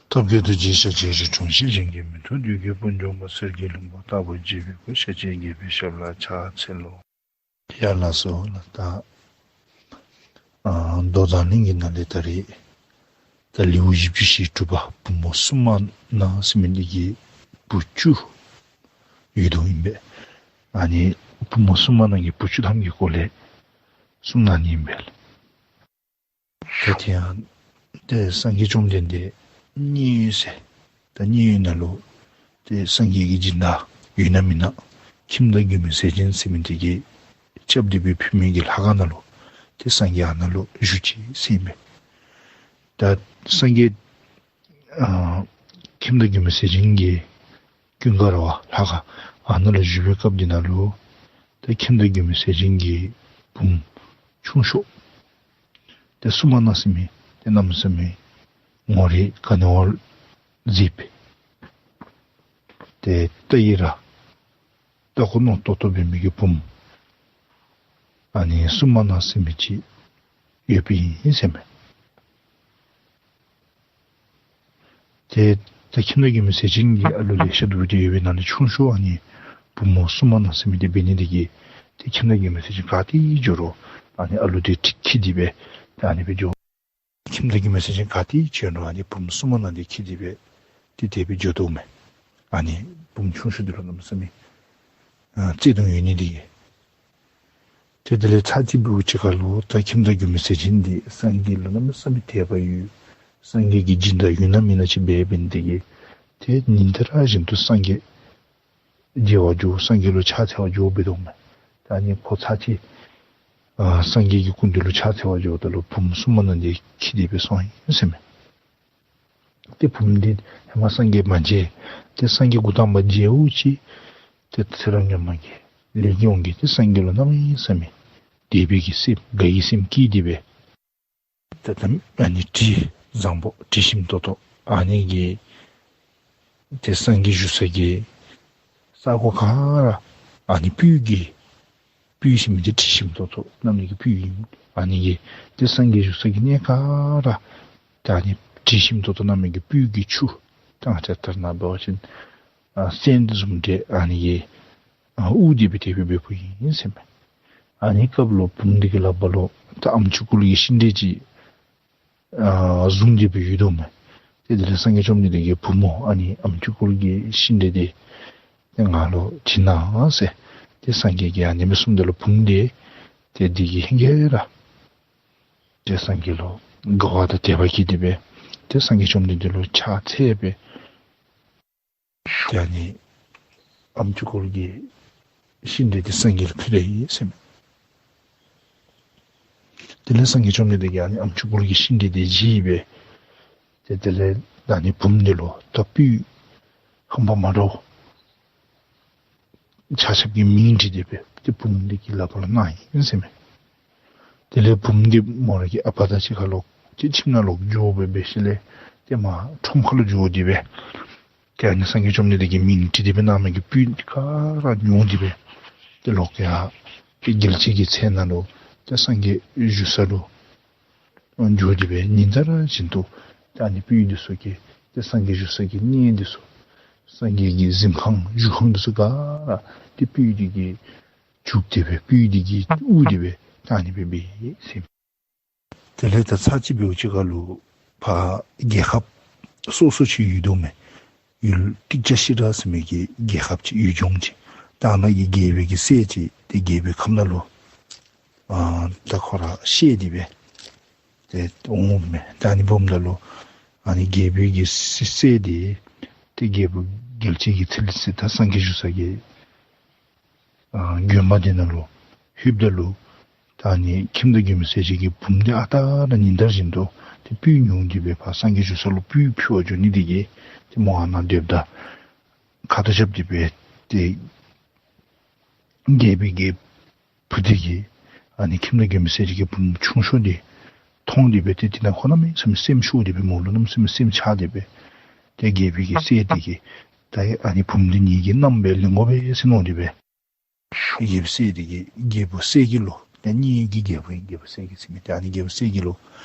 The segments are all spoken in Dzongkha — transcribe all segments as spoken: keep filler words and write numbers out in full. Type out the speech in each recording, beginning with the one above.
ཐབས་མཁས་ཐུགས་རྗེས་ཤཱཀྱའི་རིགས་སུ་འཁྲུངས་ཤིང་། གཞན་གྱིས་མི་ཐུབ་བདུད་ཀྱི་དཔུང་འཇོམས་པ། གསེར་གྱི་ལྷུན་པོ་ལྟ་བུར་བརྗིད་པའི་སྐུ། ཤཱཀྱའི་རྒྱལ་པོའི་ཞབས་ལ་ཕྱག་འཚལ་ལོ། ཡ་ལགས་སོ་ལགས། ད་ཨ་མདོ་མཛངས་བླུན་གྱི་ནང་ལས་ད་རེས་ད་ལེའུ་བཞི་བཅུ་ཞེ་དྲུག་པ་བུམོ་སུ་མ་ན་ཟེར་མི་འདི་གི་བུ་བཅུ་ཡོད་དོ་ཨིན་པས། ཨ་ནི་བུམོ་སུ་མ་ན་གི་བུ་བཅུ་ཐམ་གྱི་སྐོར་ལས་གསུང་གནང་ནི་ཨིན་པས། ད་དེ་ཡང་ཏེ་སངས་རྒྱས་བཅོམ་ལྡན་འདས་མཉན་ཡོད་ཟེར། ད་མཉན་ཡོད་ནང་ལུ་ཏེ་སངས་རྒྱས་ཀྱི་སྦྱིན་བདག་ཡོད་ན་མེན་ན། ཁྱིམ་བདག་མགོན་མེད་ཟས་སྦྱིན་ཟེར་མི་འདི་གིས་རྐྱབ་སྟེ་སྦེ་ཕུལ་མི་གི་ལྷ་ཁང་ནང་ལུ་ཏེ་སངས་རྒྱས་ཨ་ནཱ་ལུ་བཞུགས་ཅི་ཟེར་ཨིན་པས། ད་སངས་རྒྱས་ཨ་ཁྱིམ་བདག་མགོན་མེད་ཟས་སྦྱིན་གྱི་ཀུན་དགའ་ར་བ་ལྷ་ཁང་ཨ་ནཱ་ལུ་བཞུགས་པའི་སྐབས་འདི་ནང་ལུ་ཏེ་ཁྱིམ་བདག་མགོན་མེད་ཟས་སྦྱིན་གྱི་བུམོ་ཆུང་ཤོས་ཏེ་སུ་མ་ན་ཟེར་མི་ཏེ་གནམ་མེད་ས་མེད་ངོ་རིས་ག་ནི་བ་མཛེས་པའི་ཏེ་ལྟ་ཡི་ར་ལྟ་ཁོ་ནོར་ཏོག་ཏོ་འབད་མི་གི་བུམོ་ཨ་ནི་སུ་མ་ན་ཟེར་མི་ཅིག་ཡོདཔ་ཨིན་ཟེར་མས། ཏེ་ད་ཁྱིམ་བདག་མགོན་མེད་ཟས་སྦྱིན་གྱི་ཨ་ལུ་ལེ་ཤ་འདུག་སྟེ་ཡོད་པའི་ནང་ལས་ཆུང་ཤོས་ཨ་ནི་བུམོ་སུ་མ་ན་ཟེར་མི་འདི་འབད་ནི་འདི་གིས་ཏེ་ཁྱིམ་བདག་མགོན་མེད་ཟས་སྦྱིན་ག་ཏེ་འགྱོ་རུང་ཨ་ནི་ཨ་ལུ་འདི་ཁྱིད་དེ་སྦེ་ད་ཨ་ནི་སྦེ་འགྱོ། ཁྱིམ་བདག་མགོན་མེད་ཟས་སྦྱིན་ག་ཏེ་བྱོན་རུང་ཨ་ནི་བུམོ་སུ་མ་ན་འདི་ཁྱིད་དེ་སྦེ་ཏེ་དེ་སྦེ་འགྱོ་དོ་མས། ཨ་ནི་བུམོ་ཆུང་ཤོས་འདི་ལུ་གནམ་མེད་ས་མེད་ཨ་བརྩེ་གདུང་ཡོད་ནི་འདི་གིས། ཏེ་དེ་ལས་ཚར་གཅིག་འབདཝ་ཅིག་ཁར་ལུ་ད་ཁྱིམ་བདག་མགོན་མེད་ཟས་སྦྱིན་འདི་སངས་རྒྱས་ལུ་གནམ་མེད་ས་མེད་དད་པ་ཡོད། སངས་རྒྱས་ཀྱི་སྦྱིན་བདག་ཡོད་ན་མེན་ན་ཅིག་འབད་འབད་ནི་འདི་གིས་ཏེ་ཉིན་ལྟར་བཞིན་དུ་སངས་རྒྱས་མཇལ་བར་འགྱོ། སངས་རྒྱས་ལུ་ཕྱག་འཚལ་བར་འགྱོ་འབད་དོ་མས། ད་ཨ་ནི་ཁོ་ཚར་གཅིག་ཨ་སངས་རྒྱས་ཀྱི་སྐུ་མདུན་ལུ་ཕྱག་འཚལ་བར་འགྱོཝ་ད་ལུ་བུམོ་སུ་མ་ན་འདི་ཁྱིད་དེ་སྦེ་སོང་ཡི་ཟེར་མས། ཏེ་བུམོ་འདི་ཧེ་མ་སངས་རྒྱས་མ་མཇལ། ཏེ་སངས་རྒྱས་འགོ་དང་པ་མཇལཝ་ཅིག་ཏེ་ཚེ་རབས་སྔོན་མ་གི་ལས་ཀྱི་དབང་གིས་ཏེ་སངས་རྒྱས་ལུ་གནམ་མེད་ས་མེད་དད་པའི་གི་སེམས་དགའ་བའི་སེམས་སྐྱེས་ཏེ་སྦེ་ཏེ་ད་ཨ་ནི་དྲི་བཟང་པོ་དྲི་ཞིམ་ཏོག་ཏོ་ཨ་ནི་གིས་ཏེ་སངས་རྒྱས་བཞུགས་ས་གི་ས་གོ་ག་ར་ཨ་ནི་སྤོས་ཀྱི་སྤོས་ཟེར་མི་འདི་དྲི་ཞིམ་ཏོག་ཏོ་མནམ་ནི་གི་སྤོས་ཨིན། ཨ་ནི་གིས་ཏེ་སངས་རྒྱས་བཞུགས་ས་གི་གནས་ག་ར་ད་ཨ་ནི་དྲི་ཞིམ་ཏོག་ཏོ་མནམ་ནི་གི་སྤོས་ཀྱི་ཆུ་ད་ང་བཅས་ལྟར་ན་འབད་བ་ཅིན་ཨ་སྲན་བཟུམ་འདི་ཨ་ནི་གིས་ཨ་དབུར་ཏེ་སྦེ་དེ་སྦེ་འབདཝ་ཨིན་ཟེར་མས། ཨ་ནི་སྐབས་ལུ་བུམོ་འདི་གི་ལག་པ་ལུ་ད་ཨམ་ཅུ་ཀུ་ལི་གི་ཤིང་འབྲས་ཅིག་ཨ་བཟུང་སྟེ་སྦེ་ཡོད་དོ་མས། ཏེ་དེ་ལས་སངས་རྒྱས་བཅོམ་ལྡན་འདས་ཀྱིས་བུམོ་ཨ་ནི་ཨམ་ཅུ་ཀུ་ལི་གི་ཤིང་འབྲས་འདི་ཏེ་ང་ལུ་བྱིན་གནང་ཟེར། ཏེ་སངས་རྒྱས་ཀྱིས་ཨ་ནི་སྦེ་གསུངམ་ད་ལུ་བུམོ་འདི་ཏེ་འདི་གིས་ཧིང་གིས་ར་ཏེ་སངས་རྒྱས་ལུ་དགའ་བ་དང་དད་པ་སྐྱེས་ཏེ་སྦེ་ཏེ་སངས་རྒྱས་བཅོམ་ལྡན་འདས་ལུ་ཕྱག་འཚལ་སྦེ་ཏེ་ཨ་ནི་ཨམ་ཅུ་ཀུ་ལི་གི་ཤིང་འབྲས་འདི་སངས་རྒྱས་ལུ་ཕུལ་ཡི་ཟེར་མས། དེ་ལས་སངས་རྒྱས་བཅོམ་ལྡན་འདས་ཀྱིས་ཨ་ནི་ཨམ་ཅུ་ཀུ་ལི་གི་ཤིང་འབྲས་འདི་བཞེས་སྦེ་ཏེ་དེ་ལས་ཨ་ནི་བུམོ་འདི་ལུ་ད་སྤོས་ཧམ་པ་མ་འདྲཝ་ཆ་ཁྱབ་ཀྱི་མིང་བྲིས་ཏེ་སྦེ་ཏེ་བུམོ་འདི་གི་ལག་པ་ལུ་གནང་ཡི་ཟེར་མས། དེ་ལས་བུམོ་འདི་མོ་ར་གི་ཨ་པ་དང་གཅིག་ཁར་ལུ་ཏེ་ཁྱིམ་ནང་ལུ་འགྱོ་སྦེ་འབད་ཞིནམ་ལས་ཏེ་མར་ཁྲོམ་ཁ་ལུ་འགྱོ་སྟེ་སྦེ་ཏེ་ཨ་ནི་སངས་རྒྱས་བཅོམ་ལྡན་འདས་ཀྱིས་མིང་བྲིས་ཏེ་སྦེ་གནང་མི་གི་སྤོས་ག་ར་ཉོ་སྟེ་སྦེ་ཏེ་ལོག་སྟེ་ཡར་ཏེ་རྒྱལ་བྱེད་ཀྱི་ཚལ་ནང་ལུ་ཏེ་སངས་རྒྱས་བཞུགས་ས་ལུ་འགྱོ་སྟེ་སྦེ་ཉིན་ལྟར་བཞིན་དུ་ཏེ་ཨ་ནི་སྤོས་འདི་ཚུ་གིས་ཏེ་སངས་རྒྱས་བཞུགས་ས་གི་གནས་འདི་ཚུ་སངས་རྒྱས་ཀྱི་གཟིམ་ཁང་བཞུགས་ཁང་འདི་ཚུ་ག་ར་ཏེ་སྤོས་འདི་གིས་བྱུགས་ཏེ་སྦེ་སྤོས་འདི་གིས་དབུར་ཏེ་སྦེ་ད་ཨ་ནི་སྦེ་འབད་ཡི་ཟེར་མས། དེ་ལས་ད་ཚར་གཅིག་འབདཝ་ཅིག་ཁར་ལུ་ཕར་རྒྱལ་ཁབ་སོ་སོ་ཅིག་ཡོད་དོ་མས། ཡུལ་ཏིག་ཅ་ཤི་ར་ཟེར་མི་གི་རྒྱལ་ཁབ་ཅིག་ཡུལ་ལྗོངས་ཅིག་ད་ཨ་ནཱ་གི་རྒྱལ་པོའི་གི་སྲས་ཅིག་ཏེ་རྒྱལ་པོའི་ཁབ་ནང་ལུ་ཨ་ད་ཁོ་ར་བཤལ་ཏེ་སྦེ་ཏེ་འོངམ་མས། ད་ཨ་ནི་འབདཝ་ད་ལུ་ཨ་ནི་རྒྱལ་པོའི་གི་སྲས་སྲས་འདི་ཏེ་རྒྱལ་པོ་རྒྱལ་བྱེད་ཀྱི་ཚལ་ཟེར་ད་སངས་རྒྱས་བཞུགས་ས་གི་ཨ་དགོན་པ་འདི་ནང་ལུ་ལྷོདཔ་ད་ལུ་ད་ཨ་ནི་ཁྱིམ་བདག་མགོན་མེད་ཟས་སྦྱིན་གྱི་བུམོ་འདི་ཨ་རྟག་ར་ཉིན་ལྟར་བཞིན་དུ་ཏེ་སྤོས་ཉོ་སྟེ་སྦེ་ཕར་སངས་རྒྱས་བཞུགས་ས་ལུ་སྤོས་ཕུལ་བར་འགྱོ་ནི་འདི་གིས་ཏེ་མོ་ཨ་ནཱ་སྡོདཔ་ད་ཁ་ཐུག་རྐྱབ་སྟེ་སྦེ་ཏེ་རྒྱལ་པོའི་གི་བུ་འདི་གིས་ཨ་ནི་ཁྱིམ་བདག་མགོན་མེད་ཟས་སྦྱིན་གྱི་བུམོ་ཆུང་ཤོས་འདི་མཐོང་སྟེ་སྦེ་ཏེ་དེ་ནང་ཁོ་གནམ་མེད་ས་མེད་སེམས་ཤོར་ཏེ་སྦེ་མོ་ལུ་གནམ་མེད་ས་མེད་སེམས་ཆགས་ཏེ་སྦེ་ཏེ་རྒྱལ་པོའི་གི་སྲས་འདི་གིས་ད་ཨ་ནི་བུམོ་འདི་ངེ་གི་མནའམ་སྦེ་ལེན་དགོ་པས་ཟེར་མནོ་སྟེ་སྦེ་རྒྱལ་པོའི་སྲས་འདི་གིས་རྒྱལ་པོའི་སྲས་ཀྱི་ལུ་ད་གཉེན་གྱི་རྒྱལ་པོ་ཨིན། རྒྱལ་པོའི་སྲས་ཀྱི་ཟེར་མི་ད་ཨ་ནི་རྒྱལ་པོའི་སྲས་ཀྱི་ལུ་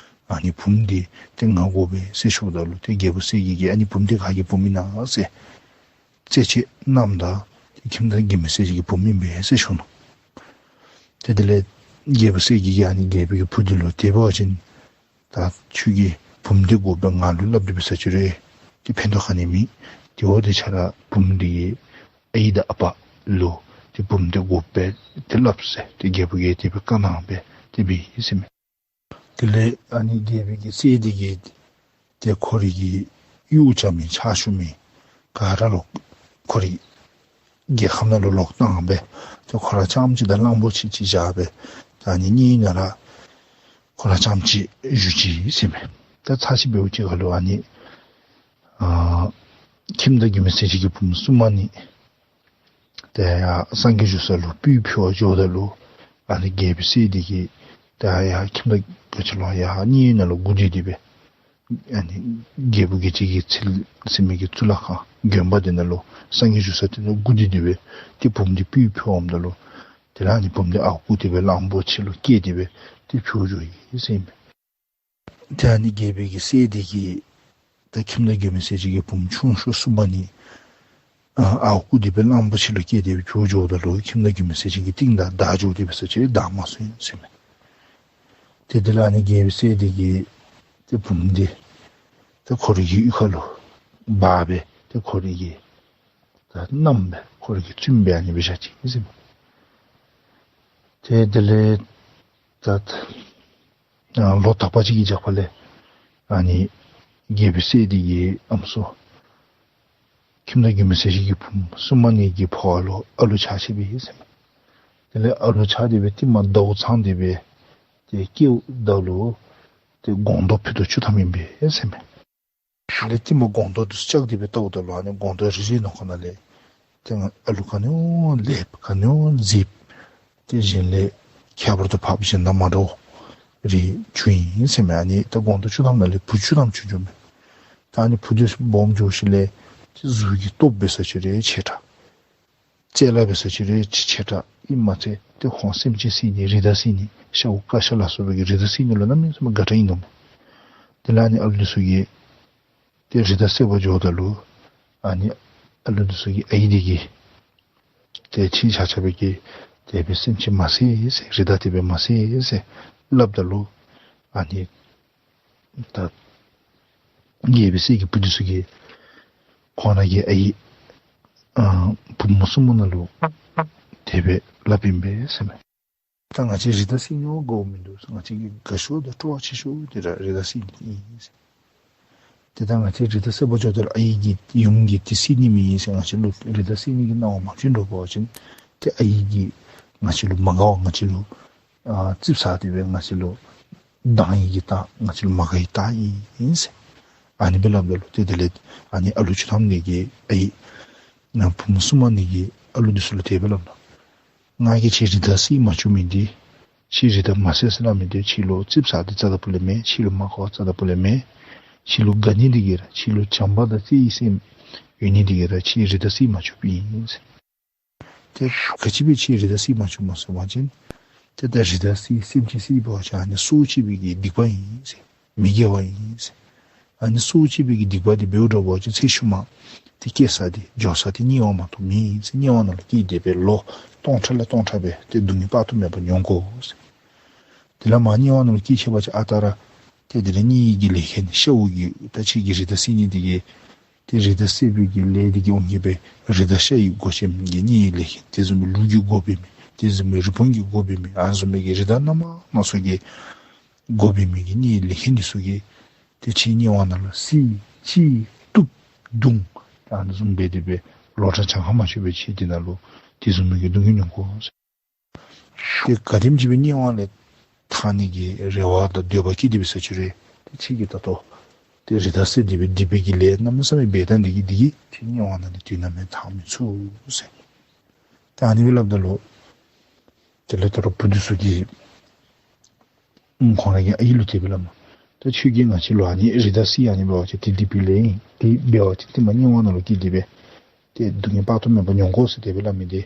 ཨ་ནི་བུམོ་འདི་ཏེ་ང་དགོ་པས་ཟེར་ཞུཝ་ད་ལུ་ཏེ་རྒྱལ་པོ་གསལ་རྒྱལ་གྱིས་ཨ་ནི་བུམོ་འདི་ག་གི་བུམོ་ཨིན་ན་ཟེར་རྩད་ཆོད་གནངམ་ད་ཏེ་ཁྱིམ་བདག་མགོན་མེད་ཟས་སྦྱིན་གྱི་བུམོ་ཨིན་པས་ཟེར་ཞུ་ནུག། ཏེ་དེ་ལས་རྒྱལ་པོ་གསལ་རྒྱལ་གྱིས་ཨ་ནི་རྒྱལ་པོའི་གི་བུ་འདི་ལུ་དེ་འབད་བ་ཅིན་ད་ཁྱོད་ཀྱིས་བུམོ་འདི་དགོ་པས་ང་ལུ་སླབ་སྟེ་འབད་ས་ཅིག་རུང་ཏེ་ཕན་ཐོགས་ག་ནི་མེད། དེ་འབདཝ་ད་ཁྱོད་ར་བུམོ་འདི་གི་ཨའི་དང་ཨ་པ་ལུ་ཏེ་བུམོ་འདི་དགོ་པས་ཏེ་སླབ་ཟེར་ཏེ་རྒྱལ་པོ་གིས་དེ་སྦེ་བཀའ་གནང་སྦེ་དེ་སྦེ་ཨིན་ཟེར་མས། དེ་ལས་ཨ་ནི་རྒྱལ་པོའི་གི་སྲས་འདི་གིས་ཏེ་ཁོ་རའི་གི་གཡོག་རྐྱབ་མི་ཕྱག་ཞུ་མི་ག་ར་ལོག་ཁོ་རའི་རྒྱལ་ཁམས་ནང་ལུ་ལོག་བཏང་སྦེ་ཏེ་ཁོ་ར་རྐྱངམ་གཅིག་དང་གླང་པོ་ཆེ་ཅིག་བཞག་སྦེ་ད་ཨ་ནི་གཉིད་ཡུལ་ནང་ར་ཁོ་ར་རྐྱངམ་གཅིག་བཞུགས་ཅི་ཟེར་མས། ད་ཚར་ཅིག་འབདཝ་ཅིག་ཁར་ལུ་ཨ་ནི་ཨ་ཁྱིམ་བདག་མགོན་མེད་ཟས་སྦྱིན་གྱི་བུམོ་སྲུང་མ་ནི་ཏེ་ཡར་སངས་རྒྱས་བཞུགས་ས་ལུ་སྤོས་ཕུལ་བར་འགྱོཝ་ད་ལུ་ཨ་ནི་རྒྱལ་པོའི་སྲས་འདི་གིས་ཏེ་ཡར་ཁྱིམ་བདག་ག་ཅི་ལོ་ཡར་གཉིད་ཡུལ་ནང་ལུ་སྒུག་སྡོད་དེ་སྦེ་ཨ་ནི་རྒྱལ་བུ་རྒྱལ་བྱེད་ཀྱི་ཚལ་ཟེར་མི་གི་གཙུག་ལག་ཁང་དགོན་པ་འདི་ནང་ལུ་སངས་རྒྱས་བཞུགས་ས་འདི་ནང་སྒུག་སྡོད་དེ་སྦེ་ཏེ་བུམོ་འདི་སྤོས་ཕུལ་འོངམ་ད་ལུ་དེ་ལས་ཨ་ནི་བུམོ་འདི་ཨརཝ་བརྐུ་སྟེ་སྦེ་གླང་པོ་ཆེ་ལུ་སྐྱེས་ཏེ་སྦེ་ཏེ་བྱོག་འགྱོ་ཡི་ཟེར་ཨིན་མས། ཏེ་ཨ་ནི་རྒྱལ་པོའི་གི་སྲས་འདི་གིས་ད་ཁྱིམ་བདག་མགོན་མེད་ཟས་སྦྱིན་གྱི་བུམོ་ཆུང་ཤོས་སྲུང་མ་ནི་ཨ་ཨརཝ་བརྐུ་སྟེ་སྦེ་གླང་པོ་ཆེ་ལུ་སྐྱེས་ཏེ་སྦེ་བྱོག་འགྱོཝ་ད་ལུ་ཁྱིམ་བདག་མགོན་མེད་ཟས་སྦྱིན་གྱི་རྟིང་བདའ་བདའ་འགྱོ་སྟེ་འབད་ས་ཅིག་རུང་བདའ་མ་ཚུགས་ཟེར་ཨིན་མས། ཏེ་དེ་ལས་ཨ་ནི་རྒྱལ་པོའི་སྲས་འདི་གིས་ཏེ་བུམོ་འདི་ཏེ་ཁོ་རའི་གི་གཡུས་ཁ་ལུ་འབག་སྦེ་ཏེ་ཁོ་རའི་གི་ད་མནའམ་སྦེ་ཁོ་རའི་གི་བཙུནམོ་སྦེ་ཨ་ནི་སྦེ་བཞག་ཅི་ཟེར་ཨིན་མས། ཏེ་དེ་ལས་ད་ཨ་ལོ་དག་པ་ཅིག་གི་རྒྱབ་ཁ་ལས་ཨ་ནི་རྒྱལ་པོའི་སྲས་འདི་གི་ཨམ་སྲུ་ཁྱིམ་བདག་མགོན་མེད་ཟས་སྦྱིན་གྱི་བུམོ་སྲུང་མ་ནི་གི་ཕོཝ་ལུ་ཨ་ལུ་ཆགས་ཆགསཔ་ཨིན་ཟེར་ཨིན་མས། དེ་ལས་ཨ་ལུ་ཆགས་ཏེ་སྦེ་རྟིང་མ་ཟླཝ་ཚང་སྟེ་སྦེ་ཏེ་སྐྱེཝ་ད་ལུ་ཏེ་སྒོང་རྡོག་ཕུད་རྡོག་བཅུ་ཐམ་ཨིན་པས་ཟེར་ཨིན་མས། དེ་ལས་རྟིང་མ་སྒོང་རྡོག་འདི་ཚུ་བཅག་སྟེ་སྦེ་བལྟཝ་ད་ལུ་ཨ་ནི་སྒོང་རྡོག་རེ་རེ་ནང་ཁོག་ནང་ལས་ཏེ་ཨ་ལུ་ག་ནི་བ་ལེགསཔ་ག་ནི་བ་མཛེསཔ་ཏེ་གཞན་ལས་ཁྱད་པར་དུ་འཕགསཔ་གཞན་དང་མ་འདྲཝ་རེ་བྱུང་ཡི་ཟེར་ཨིན་མས། ཨ་ནི་ད་སྒོང་རྡོག་བཅུ་ཐམ་ནང་ལས་བུ་བཅུ་ཐམ་བྱུང་བྱུངམ་མས། ད་ཨ་ནི་བུ་འདི་ཚུ་སྦོམ་འགྱོ་ཞིནམ་ལས་ཏེ་གཟུགས་ཀྱི་སྟོབས་འབད་ས་ཅིག་རུང་ཆེ་དྲགས། རྩལ་ལག་འབད་ས་ཅིག་རུང་ཆེ་དྲགས་ཨིནམ་མ་ཚད་ཏེ་ཁོང་སེམས་ཅན་བསད་ནི་རི་དྭགས་བསད་ནི་ཤཝ་ཀ་ཤ་ལ་སོགས་པའི་གི་རི་དྭགས་བསད་ནི་ལུ་གནམ་མེད་ས་མེད་དགའ་དྲགས་ཨིན་དོ་མས། དེ་ལས་ཨ་ནི་ཨ་ལུ་འདི་ཚུ་གིས་ཏེ་རི་དྭགས་བསད་པར་འགྱོཝ་ད་ལུ་ཨ་ནི་ཨ་ལུ་འདི་ཚུ་གི་ཨའི་འདི་གིས་ཏེ་ཁྱེད་ཆ་ཁྱབ་ཀྱིས་དེ་སྦེ་སེམས་ཅན་མ་བསད་ཟེར་རི་དྭགས་དེ་སྦེ་མ་བསད་ཟེར་སླབ་ད་ལུ་ཨ་ནི་ད་རྒྱལ་པོའི་སྲས་ཀྱི་བུ་འདི་ཚུ་གིས་ཁོང་ར་གི་ཨའི་ཨ་བུམོ་སྲུང་མ་ནང་ལུ་དེ་སྦེ་སླབ་ཨིན་པས་ཟེར་མས། ད་ང་བཅས་རི་དྭགས་བསད་ནི་བ་དགའཝ་མིན་འདུག། ང་བཅས་ཀྱི་དགའ་ཤོས་དང་སྤྲོ་བ་ཆེ་ཤོས་འདི་ར་རི་དྭགས་བསད་ནི་ཨིན་ཟེར། ཏེ་ད་ང་བཅས་རི་དྭགས་བསད་པར་འགྱོཝ་ད་ལུ་ཨའི་གིས་ཡུམ་གྱིས་འདི་བསད་ནི་མེན་ཟེར་ང་བཅས་ལུ་རི་དྭགས་བསད་ནི་གི་སྣང་བ་མ་བྱུང་འགྱོ་བ་ཅིན་ཏེ་ཨའི་གིས་ང་བཅས་ལུ་མ་དགའ་བར་ང་བཅས་ལུ་ཨ་རྩིགཔ་ཟ་སྟེ་སྦེ་ང་བཅས་ལུ་སྡང་ཡི་གི་རྟགས་ང་བཅས་ལུ་མ་དགའ་ཡི་རྟགས་ཨིན་ཟེར། ཨ་ནི་སྦེ་སླབ་ད་ལུ་ཏེ་དེ་ལས་ཨ་ནི་ཨ་ལུ་བཅུ་ཐམ་འདི་གིས་ཨའི་ཨ་བུམོ་སྲུང་མ་འདི་གིས་ཨ་ལུ་འདི་ཚུ་ལུ་དེ་སྦེ་སླབ་ནུག། ང་གིས་ཁྱེད་རི་དྭགས་བསད་མ་བཅུག་མི་འདི་ཁྱེད་རི་དྭགས་མ་བསད་ཟེར་སླབ་མི་འདི་ཁྱེད་ལུ་རྩིགཔ་ཟ་སྟེ་རྩ་དང་ཕུ་ལས་མེན། ཁྱེད་ལུ་མ་དགའ་བར་རྩ་དང་ཕུ་ལས་མེན། ཁྱེད་ལུ་དགའ་ནི་འདི་གིས་ར་ཁྱེད་ལུ་བྱམས་པ་དང་བརྩེ་བའི་སེམས་ཡོད་ནི་འདི་གིས་ར་ཁྱེད་རི་དྭགས་བསད་མ་བཅུགཔ་ཨིན་ཟེར། ཏེ་ག་ཅི་སྦེ་ཁྱེད་རི་དྭགས་བསད་མ་བཅུག་མ་ཟེར་བ་ཅིན་ཏེ་ད་རི་དྭགས་བསད་སེམས་ཅན་བསད་པ་ཅིན་ཨ་ནི་སྲོག་གཅོད་པའི་གི་སྡིག་པ་ཨིན་ཟེར། མི་དགེ་བ་ཨིན་ཟེར། ཨ་ནི་སྲོག་གཅོད་པའི་གི་སྡིག་པ་འདི་འབདཝ་འདྲ་བ་ཅིན་ཚེ་ཤུལ་མ་ཏེ་སྐྱེ་ས་འདི་འགྱོ་ས་འདི་དམྱལ་བ་མ་གཏོགས་མེན་ཟེར། དམྱལ་བ་ནང་ལུ་སྐྱེས་ཏེ་སྦེ་ལོ་སྟོང་ཕྲག་ལས་སྟོང་ཕྲག་སྦེ་ཏེ་སྡུག་བསྔལ་དཔག་ཏུ་མེད་པ་མྱོང་དགོ་ཟེར། དེ་ལས་མར་དམྱལ་བ་ནང་ལུ་སྐྱེས་ཤེས་པ་ཅིན་ཨ་རྟག་ར་ཏེ་དེ་ལས་དམྱལ་བའི་གི་ལས་མཁན་ཤཝ་གིས་ད་ཁྱེད་ཀྱི་རི་དྭགས་བསད་ནི་འདི་གིས་ཏེ་རི་དྭགས་བསད་པའི་གི་ལས་འདི་གིས་འོང་ནི་སྦེ་རི་དྭགས་ཤ་ཡི་སྒོ་ཕྱེ་མི་གི་དམྱལ་བའི་ལས་མཁན། དེ་བཟུམ་སྦེ་ལུག་གི་སྒོ་འབད་མི། དེ་བཟུམ་སྦེ་རི་བོང་གི་སྒོ་འབད་མི། ཨ་ནི་བཟུམ་མའི་གི་རི་དྭགས་སྣ་མང་སྣ་ཚོགས་ཀྱི་སྒོ་འབད་མི་གི་དམྱལ་བའི་ལས་མཁན་འདི་ཚུ་གིས་ཏེ་ཁྱེད་དམྱལ་བ་ནང་ལུ་བསད་གཅད་གཏུབ་བརྡུང་ད་ཨ་ནི་བཟུམ་འབད་དེ་སྦེ་ལོ་གྲངས་གྱངས་ཁ་མ་ཆོད་པར་ཁྱེད་འདི་ནང་ལུ་དེ་བཟུམ་མའི་གི་སྡུག་བསྔལ་མྱོང་དགོ་ཟེར། ཏེ་ག་དེམ་ཅིག་སྦེ་དམྱལ་བ་ལས་ཐར་ནི་གི་རེ་བ་དང་འདོད་པ་བསྐྱེད་དེ་འབད་ས་ཅིག་རུང་ཏེ་ཁྱེད་ཀྱིས་ད་ལྟོ་ཏེ་རི་དྭགས་བསད་དེ་སྦེ་སྡིག་པའི་གི་ལས་གནམ་མེད་ས་མེད་འབད་ད་ནི་འདི་གིས་འདི་གིས་ཁྱེད་དམྱལ་བ་ནང་ལས་དུས་ནམ་ཡང་ཐར་མི་ཚུགས་ཟེར། ཏེ་ཨ་ནི་སྦེ་སླབ་ད་ལུ་དེ་ལས་ད་རུང་བུ་འདི་ཚུ་གིས་ཁོང་ར་གི་ཨའི་ལུ་དེ་སྦེ་སླབ་མས། ད་ཁྱོད་ཀྱིས་ང་བཅས་ལུ་ཨ་ནི་རི་དྭགས་བསད་ཨ་ནི་འབད་བ་ཅིན་ཏེ་སྡིག་པའི་ལས་ཨིན། དེ་འབད་བ་ཅིན་ཏེ་མར་དམྱལ་བ་ནང་ལུ་སྐྱེས་ཏེ་སྦེ་ཏེ་སྡུག་བསྔལ་དཔག་ཏུ་མེད་པ་མྱོང་དགོ་ཟེར་དེ་སྦེ་སླབ་མི་འདི་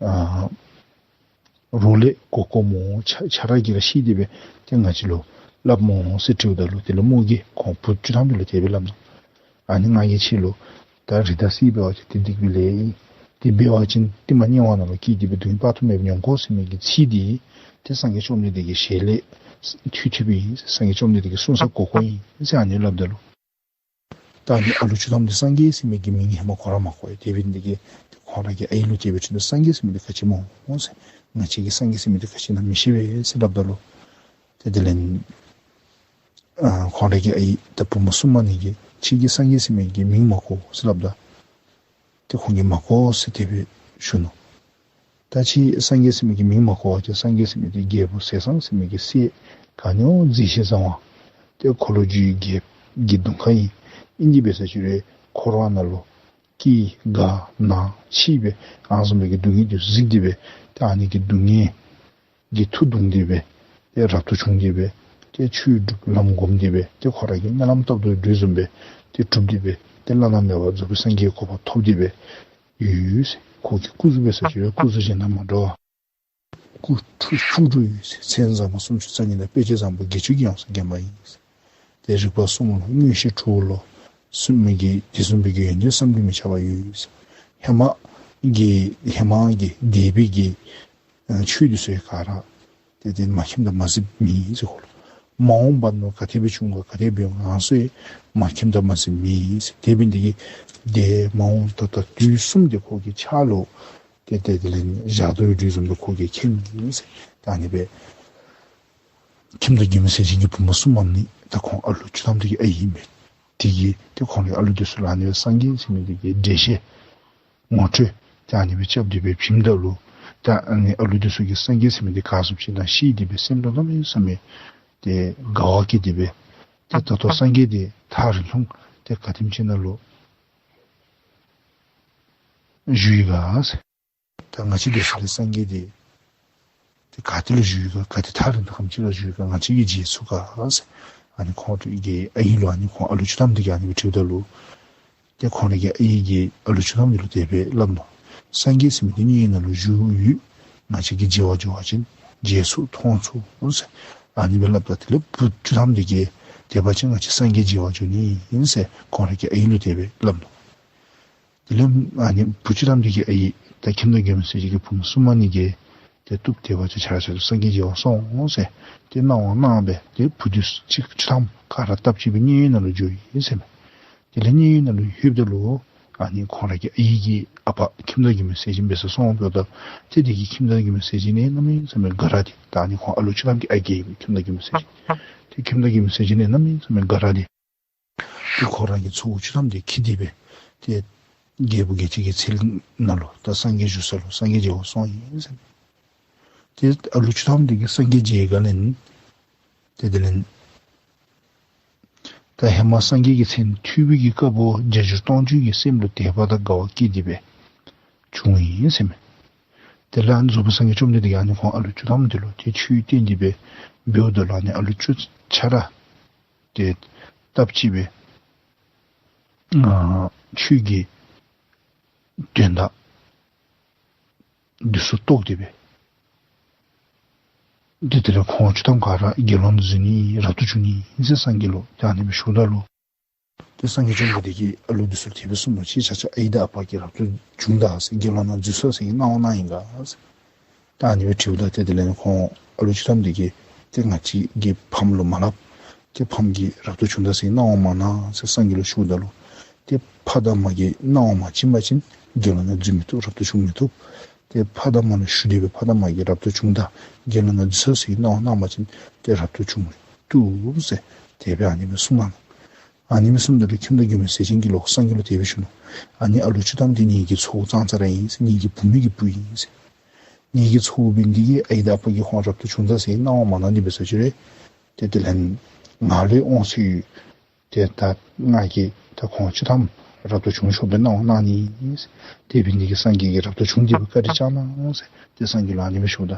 ཨ་རོགས་ལས་གོ་གོཝ་སྨོ། ཁྱོད་ཁྱོད་ར་གིས་ར་ཤེས་ཏེ་སྦེ་ཏེ་ང་བཅས་ལུ་ སླབ་སྨོ་ཟེར་དྲིཝ་ད་ལུ་དེ་ལུ་མོ་གིས་ཁོང་བུ་བཅུ་ཐམ་དེ་ལུ་དེ་སྦེ་སླབ་ནུག། ཨ་ནི་ང་གིས་ཁྱེད་ལུ་ད་རི་དྭགས་བསད་འབད་བ་ཅིན་དེ་སྡིག་པའི་ལས་ཨིན། དེ་འབད་བ་ཅིན་གཏི་མུག་དམྱལ་བ་ནང་ལུ་སྐྱེས་ཏེ་སྦེ་སྡུག་བསྔལ་དཔག་ཏུ་མེད་པ་མྱོང་དགོ་ཟེར་མི་གི་ཚིག་འདི་ཏེ་སངས་རྒྱས་བཅོམ་ལྡན་འདས་ཀྱི་ཞལ་ལས་ཐོས་ཐོས་པའི་ཨིན། སངས་རྒྱས་བཅོམ་ལྡན་འདས་ཀྱིས་གསུངས་ས་གོ་གོཝ་ཨིན་ཟེར་ཨ་ནི་སླབ་ད་ལུ། ད་ཨ་ནི་ཨ་ལུ་བཅུ་ཐམ་འདི་སངས་རྒྱས་ཟེར་མི་གི་མིང་ཧེ་མ་ཁོ་ར་མ་གོ་བས། དེ་འབད་ནི་དེ་གིས་ཏེ་ཁོང་ར་གི་ཨའི་ལུ་དེ་སྦེ་དྲིས་ནུག། སངས་རྒྱས་ཟེར་མི་འདི་ག་ཅི་སྨོ་ཟེར། ང་བཅས་ཀྱིས་སངས་རྒྱས་ཟེར་མི་འདི་ག་ཅི་ཨིན་ན་མི་ཤེས་པས་ཟེར་སླབ་ད་ལུ། ཏེ་དེ་ལས་ཨ་ཁོང་ར་གི་ཨའི་ད་བུམོ་སུ་མ་ནི་གིས་ཁྱེད་ཀྱིས་སངས་རྒྱས་ཟེར་མི་གི་མིང་མ་གོ་ཟེར་སླབ་ད། ཏེ་ཁོང་གིས་མ་གོ་ཟེར་དེ་སྦེ་ཞུ་ནུག། ད་ཁྱེད་སངས་རྒྱས་ཟེར་མི་གི་མིང་མ་གོ་བ་ཅིན་སངས་རྒྱས་ཟེར་མི་འདི་རྒྱལ་པོ་ཟས་གཙང་ཟེར་མི་གི་སྲས་ག་ནི་བ་མཛེས་ཤིང་བཟང་བ། ཏེ་འཁོར་ལོས་སྒྱུར་བའི་རྒྱལཔོ་གི་གདུང་ཁ་ཨིན། ཨིན་དེ་འབད་ས་ཅིག་རུང་འཁོར་བ་ནང་ལུ་སྐྱེ་རྒ་ན་འཆི་སྦེ་ཨ་ནི་བཟུམ་མའི་གི་སྡུག་བསྔལ་འདི་གཟིགས་ཏེ་སྦེ་ཏེ་ཨ་ནི་གི་སྡུག་བསྔལ་གྱིས་ཐུགས་གདུང་སྟེ་སྦེ་ཏེ་རབ་ཏུ་བྱུང་སྟེ་སྦེ་ཏེ་ཆོས་སྒྲུབ་ལམ་སྒོམ་སྟེ་སྦེ་ཏེ་ཁོ་ར་གིས་མནལ་ལམ་བཏབ་དོ་བཟུམ་སྦེ་ཏེ་སྒྲུབ་སྟེ་སྦེ་ཏེ་བླ་ན་མེད་པ་རྫོགས་པའི་སངས་རྒྱས་ཀྱི་གོ་འཕང་ཐོབ་སྟེ་སྦེ་ཡོད་ཟེར། ཁོ་གི་སྐུ་གཟུགས་འབད་ས་ཅིག་རུང་སྐུ་གཟུགས་གཞན་དང་མ་འདྲ་བར་སྐུ་ཁྲུ་ཕྱུག་དྲུག་ཡོད་ཟེར། མཚན་བཟང་པོ་སུམ་ཅུ་རྩ་གཉིས་དང་དཔེ་བྱད་བཟང་པོ་བརྒྱད་ཅུ་གིས་ཡང་སོ་བརྒྱན་པ་ཨིན་ཟེར། ཏེ་རིག་པ་གསུམ་ལོ་མངོན་ཤེས་དྲུག་ལོ་ཟེར་མི་གི་དེ་བཟུམ་མའི་གི་ཡོན་ཏན་བསམ་གྱིས་མི་ཁྱབ་པ་ཡོད་ཟེར། ཧེ་མ་གི་ཧེ་མ་གི་འདས་པའི་གི་ཆོས་འདི་ཚུ་ག་ར་ཏེ་ཏེ་མ་མཁྱེནམ་དང་མ་གཟིགསཔ་མེད་ཟེར་ཁོ་ལུ། མ་འོངས་པ་ནང་ག་དེ་སྦེ་འབྱུང་ག་ག་དེ་སྦེ་འོང་ང་སོ་ཡང་མ་མཁྱེནམ་དང་མ་གཟིགསཔ་མེད་ཟེར། དེ་འབད་ནི་དེ་གིས་འདས་མ་འོངས་ད་ལྟ་དུས་གསུམ་འདི་ཁོ་གི་ཕྱག་ལུ་ཏེ་ཏེ་དེ་ལས་བཞག་དོ་ཡོད་དོ་བཟུམ་སྦེ་ཁོ་གིས་མཁྱེན་ནུག་ཟེར། ད་ཨ་ནི་སྦེ་ཁྱིམ་བདག་མགོན་མེད་ཟས་སྦྱིན་གྱི་བུམོ་སུ་མ་ནི་ད་ཁོང་ཨ་ལུ་བཅུ་ཐམ་དེ་གི་ཨའི་ཨིན་པས། དེ་གིས་ཏེ་ཁོང་རའི་ཨ་ལུ་འདི་ཚུ་ལུ་ཨ་ནི་སྦེ་སངས་རྒྱས་ཟེར་མི་འདི་གི་འགྲེལ་བཤད་ངོ་སྤྲོད་ད་ཨ་ནི་སྦེ་རྐྱབ་སྟེ་སྦེ་བྱིནམ་ད་ལུ་ད་ཨ་ནི་ཨ་ལུ་འདི་ཚུ་གིས་སངས་རྒྱས་ཟེར་མི་འདི་ག་བཟུམ་ཅིག་ཨིན་ན་ཤེས་ཏེ་སྦེ་སེམས་ལུ་གནམ་མེད་ས་མེད་ཏེ་དགའ་བ་སྐྱེས་ཏེ་སྦེ་ཏེ་ད་ལྟོ་སངས་རྒྱས་འདི་ཐག་རིང་ལུ་ཏེ་ག་དེམ་ཅིག་ནང་ལུ་བཞུགས་ཡི་ག་ཟེར། ད་ང་བཅས་འདི་ཚུ་ལས་སངས་རྒྱས་འདི་ཏེ་ག་ཏེ་ལུ་བཞུགས་ཡི་ག་ག་ཏེ་ཐག་རིང་ཐག་རིངམ་ཅིག་ལུ་བཞུགས་ཡི་ག་ང་བཅས་ཀྱིས་མཇལ་ཚུགས་ག་ཟེར། ཨ་ནི་ཁོང་གི་ཨའི་ལུ་ཨ་ནི་ཁོང་ཨ་ལུ་བཅུ་ཐམ་འདི་གིས་ཨ་ནི་སྦེ་དྲིཝ་ད་ལུ་ཏེ་ཁོང་རའི་གི་ཨའི་གིས་ཨ་ལུ་བཅུ་ཐམ་འདི་ལུ་དེ་སྦེ་སླབ་ནུག། སངས་རྒྱས་ཟེར་མི་འདི་མཉན་ཡོད་ནང་ལུ་བཞུགས་ཡོད། ང་བཅས་ཀྱིས་མཇལ་བར་འགྱོ་བ་ཅིན་མཇལ་ཚུགས་མཐོང་ཚུགས་ཟེར། ཨ་ནི་སྦེ་སླབ་ད་དེ་ལས་བུ་བཅུ་ཐམ་འདི་གིས་དེ་འབད་བ་ཅིན་ང་བཅས་སངས་རྒྱས་མཇལ་བར་འགྱོ་ནི་ཨིན་ཟེར་ཁོང་རའི་གི་ཨའི་ལུ་དེ་སྦེ་སླབ་ནུག། དེ་ལས་ཨ་ནི་བུ་བཅུ་ཐམ་འདི་གི་ཨའི་ད་ཁྱིམ་བདག་མགོན་མེད་ཟས་སྦྱིན་གྱི་བུམོ་སུ་མ་ནི་གིས་ཏེ་བཏུབ། དེ་འབད་བ་ཅིན་ཁྱེད་ར་ཁྱེད་ཚུ་སངས་རྒྱས་མཇལ་བར་སོང་ཟེར་ཏེ་གནང་བ་གནང་སྦེ་ཏེ་བུ་འདི་ཚུ་གཅིག་བཅུ་ཐམ་ག་ར་སྟབས་གཅིག་སྦེ་མཉན་ཡོད་ནང་ལུ་འགྱོ་ཡི་ཟེར་མས། དེ་ལས་མཉན་ཡོད་ནང་ལུ་ལྷོདཔ་ད་ལུ་ཨ་ནི་ཁོང་རའི་གི་ཨའི་གི་ཨ་པ་ཁྱིམ་བདག་མགོན་མེད་ཟས་སྦྱིན་འབད་སར་སོང་འབདཝ་ད་ཏེ་དེ་གིས་ཁྱིམ་བདག་མགོན་མེད་ཟས་སྦྱིན་ནི་གནམ་མེད་ས་མེད་དགའ་ར་སྟེ་ད་ཨ་ནི་ཁོང་ཨ་ལུ་བཅུ་ཐམ་གྱི་ཨའི་གི་ཁྱིམ་བདག་མགོན་མེད་ཟས་སྦྱིན་ཏེ་ཁྱིམ་བདག་མགོན་མེད་ཟས་སྦྱིན་ནི་གནམ་མེད་ས་མེད་དགའ་ར་སྟེ་ཏེ་ཁོ་ར་གི་ཚ་བོ་བཅུ་ཐམ་འདི་འཁྱིད་དེ་སྦེ་ཏེ་རྒྱལ་བུ་རྒྱལ་བྱེད་ཀྱི་ཚལ་ནང་ལུ་ད་སངས་རྒྱས་བཞུགས་ས་ལུ་སངས་རྒྱས་མཇལ་བར་སོང་ཡི་ཟེར། ཏེ་ཨ་ལུ་བཅུ་ཐམ་འདི་གིས་སངས་རྒྱས་མཇལ་ག་ལས་ཏེ་དེ་ལས་ད་ཧེ་མ་སངས་རྒྱས་ཀྱི་མཚན་ཐོས་པའི་གི་སྐབས་བརྒྱ་འགྱུར་སྟོང་འགྱུར་གྱི་སེམས་ལུ་དད་པ་དང་དགའ་བ་སྐྱེས་ཏེ་སྦེ་བྱུང་ཡི་ཟེར་མས། དེ་ལས་རྫོགས་པའི་སངས་རྒྱས་བཅོམ་ལྡན་འདས་ཀྱིས་ཨ་ནི་ཁོང་ཨ་ལུ་བཅུ་ཐམ་འདི་ལུ་ཏེ་ཆོས་བསྟན་ཏེ་སྦེ་འབདཝ་ད་ལུ་ཨ་ནི་ཨ་ལུ་བཅུ་ཆ་ར་ཏེ་སྟབས་གཅིག་སྦེ་ཨ་ཆོས་ཀྱི་དོན་དག་འདི་ཚུ་རྟོགས་ཏེ་སྦེ་ཏེ་དེ་ལས་ཁོང་བཅུ་ཐམ་ག་ར་དགེ་སློང་འཛུལ་ནི་རབ་ཏུ་བྱུང་ནི་ཨིན་ཟེར་སངས་རྒྱས་ལུ་ཏེ་ཨ་ནི་སྦེ་ཞུཝ་ད་ལུ་ཏེ་སངས་རྒྱས་བཅོམ་ལྡན་འདས་ཀྱིས་ཨ་ལུ་འདི་ཚུ་དེ་སྦེ་གསུངས་ནུག། ཁྱེད་ཆ་ཁྱབ་ཨའི་དང་ཨ་པ་གིས་རབ་ཏུ་བྱུང་ད་ཟེར་དགེ་སློང་ནང་འཛུལ་སོང་ཟེར་གནང་བ་གནང་ཡི་ག་ཟེར། ད་ཨ་ནི་སྦེ་དྲིཝ་ད་ཏེ་དེ་ལས་ཁོང་ཨ་ལུ་བཅུ་ཐམ་འདི་གིས་ཏེ་ང་བཅས་ཀྱི་ཕམ་ལུ་མ་སླབ། ཏེ་ཕམ་གྱིས་རབ་ཏུ་བྱུང་ད་ཟེར་གནང་བ་མ་གནང་ཟེར་སངས་རྒྱས་ལུ་ཞུཝ་ད་ལུ་ཏེ་ཕ་དང་མ་གིས་གནང་བ་མ་བྱིན་པ་ཅིན་དགེ་སློང་ནང་འཛུལ་མི་བཏུབ། རབ་ཏུ་བྱུང་མི་བཏུབ། ཏེ་ཕ་དང་མ་ལུ་ཞུ་སྟེ་སྦེ་ཕ་དང་མ་གིས་རབ་ཏུ་བྱུང་ད་དགེ་སློང་ནང་འཛུལ་སོང་ཟེར་གནང་བ་གནང་བ་ཅིན་ཏེ་རབ་ཏུ་བྱུང་མི་བཏུབ་ཟེར་དེ་སྦེ་ཨ་ནི་སྦེ་གསུངས་གནང་ནུག། ཨ་ནི་སྦེ་གསུངམ་ད་ལུ་ཁྱིམ་བདག་མགོན་མེད་ཟས་སྦྱིན་གྱིས་ལོག་སངས་རྒྱས་ལུ་དེ་སྦེ་ཞུ་ནུག། ཨ་ནི་ཨ་ལུ་བཅུ་ཐམ་འདི་ངེ་གི་ཚ་བོ་ཙང་ཙ་ར་ཨིན་ཟེར། ངེ་གི་བུད་མེད་ཀྱི་བུ་ཨིན་ཟེར། ངེ་གི་ཚ་བོ་འབད་ནི་དེ་གིས་ཨའི་དང་ཨ་པ་གིས་ཁོང་རབ་ཏུ་བྱུང་ད་ཟེར་གནང་བ་མ་གནང་ནི་འབད་ས་ཅིག་རུང་ཏེ་དེ་ལས་ང་ལུ་དབང་ཚད་ཡོད། ཏེ་ད་ང་གིས་ད་ཁོང་བཅུ་ཐམ་རབ་ཏུ་བྱུང་ཆོགཔ་སྦེ་གནང་བ་གནང་ནི་ཨིན་ཟེར། དེ་འབད་ནི་དེ་གིས་སངས་རྒྱས་ཀྱིས་རབ་ཏུ་བྱུང་སྟེ་སྦེ་བཀའ་དྲིན་བསྐྱངས་གནང་ཟེར་ཏེ་སངས་རྒྱས་ལུ་ཨ་ནི་སྦེ་ཞུཝ་ད།